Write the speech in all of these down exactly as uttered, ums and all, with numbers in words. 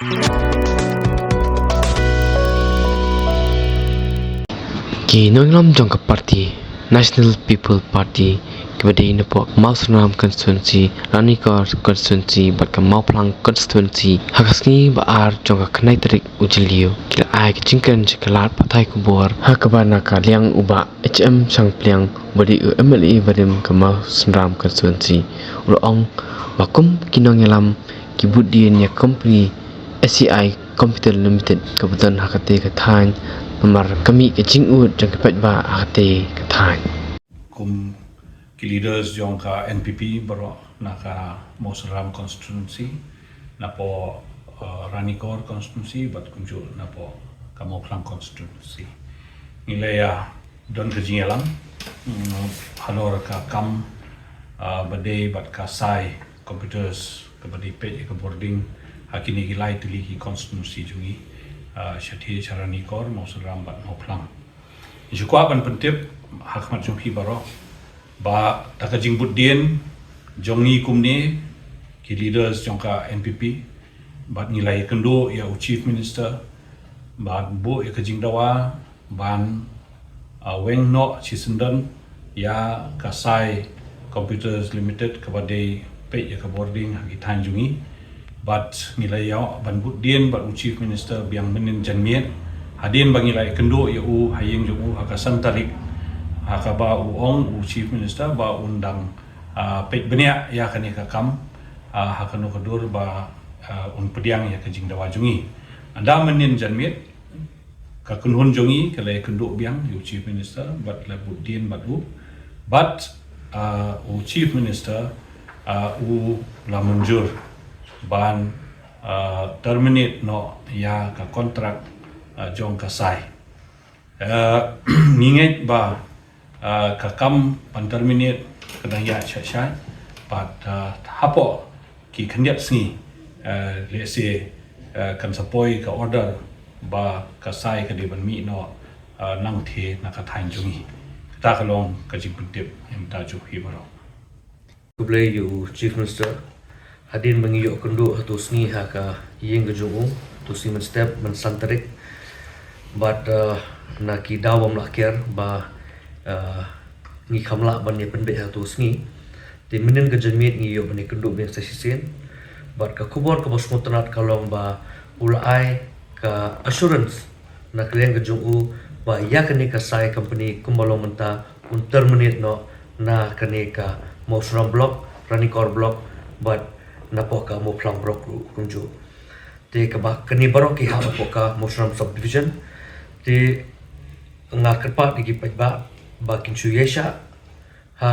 Ki nongïalam jong ka party National People Party kiba dei na pok Mawsynram constituency, Ranikor constituency bad ka Mawphlang constituency ha ka sngi ba ar jong ka khyndai tarik u Jylliew ki la ai ka jingkren sha ka lad pathai khubor ha kaba na ka liang u Bah H M Shangpliang ba dei u M L A barim ka Mawsynram constituency u la ong ba kum ki nongïalam ki bud dien ïa ka company S C I Computer Limited kaba don ha katei ka thaiñ namar ka mih ka jingud jong ki paidbah ha katei ka thaiñ. Kum ki leaders jong ka N P P baroh na ka Mawsynram constituency, na pok, uh, Ranikor constituency bad kumjuh na pok ka Mawphlang constituency, ngi la ïa don ka jingïalam, mm, halor ka kam, uh, ba dei bad ka sai computers kaba dei peit ïa ka bording ha kine ki lai tylli ki constituency jong ngi, uh, Shathie, Ranikor, Mawsynram bad Mawphlang. Ngi shu kwah ban pyntip ha khmat jong phi baroh ba da ka jingbud dien jong ngi kumne ki leaders jong ka N P P bad ngi la ïakynduh ïa u Chief Minister bad buh ïa ka jingdawa ban, uh, weng noh shisyndon ïa ka Sai Computers Limited kaba dei peit ïa ka bording ha ki thaiñ jong ngi. Bad ngi la ïoh ban bud dien bad u Chief Minister biang mynnin janmiet hadien ba ngi la ïakynduh ïa u ha ïing jong u ha ka san tarik, ha kaba u ong u Chief Minister ba un dang, uh, peit bniah ïa kane ka kam, uh, ha kano ka dur ba, uh, un pdiang ïa ka jingdawa jong ngi. Ynda mynnin janmiet ka kynhun jong ngi ka la ïakynduh biang ïa u Chief Minister bad la bud dien bad u, bad, uh, u Chief Minister, uh, u la mynjur ban, uh, terminate noh ïa ka contract, uh, jong ka Sai. Uh, ngi ngeit ba, uh, ka kam ban terminate ka dang ïaid shaid-shaid bad, uh, hapoh ki khyndiat sngi, uh, lehse, uh, kan sa poi ka order ba ka Sai ka dei ban mih noh, uh, nangtei na ka thaiñ jong ngi. Kata ka long ka jingpyntip ïa mynta jong phi baroh. Khublei ïa u Chief Minister. Hadien ba ngi ïoh kynduh ha tu sngi ha ka ïing ka jong u, tu sngi mynstep, mynsan tarik. Bad, uh, na ki daw bym lah kiar ba, uh, ngi kham lah ban ïa pynbeit ha tu sngi. Te mynnin ka janmiet ngi ïoh ban ïa kynduh biang sa shisien. Bad ka khubor kaba sngewtynnat ka long ba u la ai ka assurance na ka liang ka jong u ba ïa kane ka Sai company kumba long mynta un terminate noh na kane ka Mawsynram block, Ranikor block bad na pok ka Mawphlang block ruh kumjuh. Te kaba kane baroh ki hap hapoh ka Mawsynram subdivision. Te nga kyrpad ïa ki paidbah ba kin shu ïaishah ha,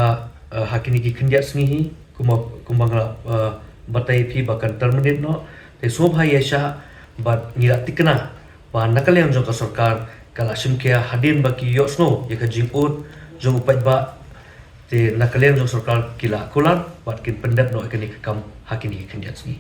uh, ha kine ki khyndiat sngi hi, kumba, kumba nga la, uh, batai ïa phi ba kan terminate noh. Te sngewbha ïaishah bad ngi la thikna ba na ka liang jong ka sorkar ka la shim khia hadien ba ki ïohsngew ïa ka jingud jong u paidbah. Te na ka liang jong sorkar ki la kular bad kin pyndep noh ïa kane ka kam ha kine ki khyndiat sngi.